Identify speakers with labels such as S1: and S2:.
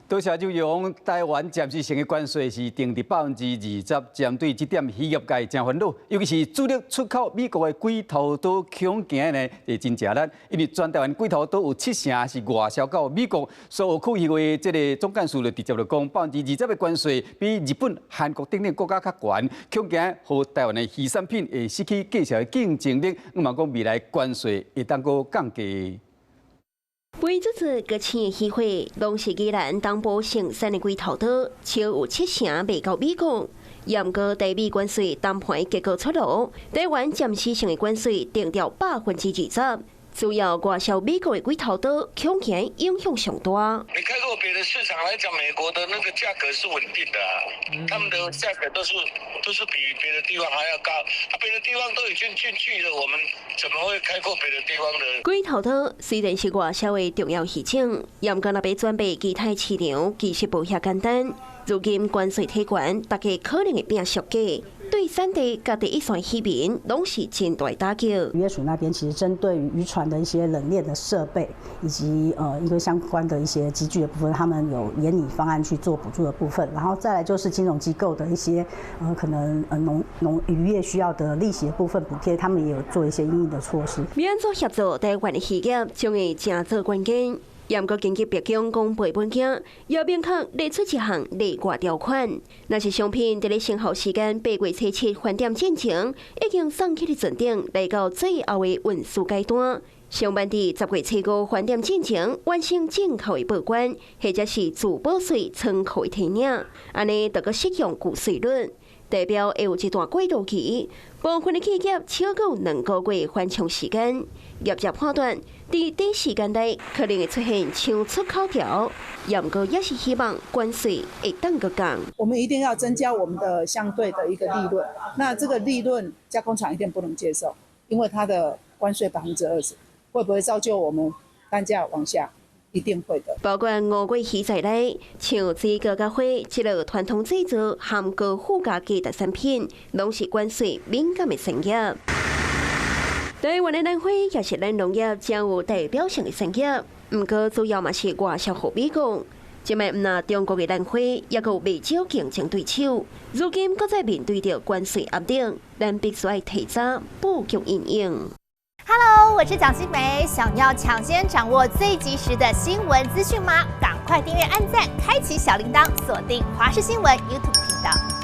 S1: 多謝就用台灣暫時性的關稅是定佇20%，針對這點漁業界誠煩惱，尤其是主力出口美國的鬼頭刀恐驚呢，會真食力，因為全台灣鬼頭刀有七成是外銷到美國，所有區漁會這个總幹事就直接就講，百分之二十的關稅比日本、韓國等等國家較懸，恐驚予台灣的漁產品會失去價錢的競爭力，毋嘛講未來關稅會當閣降低。
S2: 每這次閣青的漁貨，攏是宜蘭東部盛產的鬼頭刀，超有七成賣到美國。毋過台美關稅談判結果出爐，台灣暫時性的關稅定調20%。主要外銷美國的鬼頭刀，恐驚影響上大。
S3: 你開過別的市場來講，美國的那個價格是穩定的，他們的價格都是比別的地方還要高。啊，別的地方都已經進去了，我們怎麼會開闊別的地方的？
S2: 鬼頭刀雖然是外銷的重要魚種，毋過若欲轉賣其他市場，其實無遐簡單。如今關稅提懸，大家可能會變俗價。對產地佮第一線漁民，攏是真大打擊。
S4: 漁業署那邊其實針對於漁船的一些冷鏈的設備，以及一個相關的一些機具的部分，他們有研擬方案去做補助的部分。然後再來就是金融機構的一些可能農漁業需要的利息的部分補貼，他們也有做一些因應的措施。
S2: 欲按怎協助台灣的漁業，將會成做關鍵。毋過根據白宮公布文件，也明確列出一項例外條款。若是商品佇咧生效時間8月初7翻點進前，已經送去佇船頂，來到最後的運輸階段。上慢佇10月初5翻點進前完成進口的報關，或者是自保稅倉庫的提領，按呢就閣適用舊稅率。代表會有一段過渡期，部分的企業超過2個月緩衝時間。業者判斷，佇短時間內可能會出現搶出口潮，毋過也是希望關稅會當閣降。
S5: 我們一定要增加我們的相對的一個利潤，那這個利潤加工廠一定不能接受，因為它的關稅20%，會不會造就我們單價往下？一定會的。
S2: 包括五月魚在內，像水果佮花，這類傳統製造含高附加價值產品，攏是關稅敏感的產業。台灣的蘭花也是咱農業誠有代表性的產業，毋過主要嘛是外銷予美國。這擺毋但中國的蘭花，也閣有袂少競爭對手。如今閣再面對著關稅壓力，咱必須愛提早布局因應。
S6: Hello，我是蔣新梅，想要搶先掌握最及時的新聞資訊嗎？趕快訂閱、按讚、開啟小鈴鐺，鎖定華視新聞 YouTube 頻道。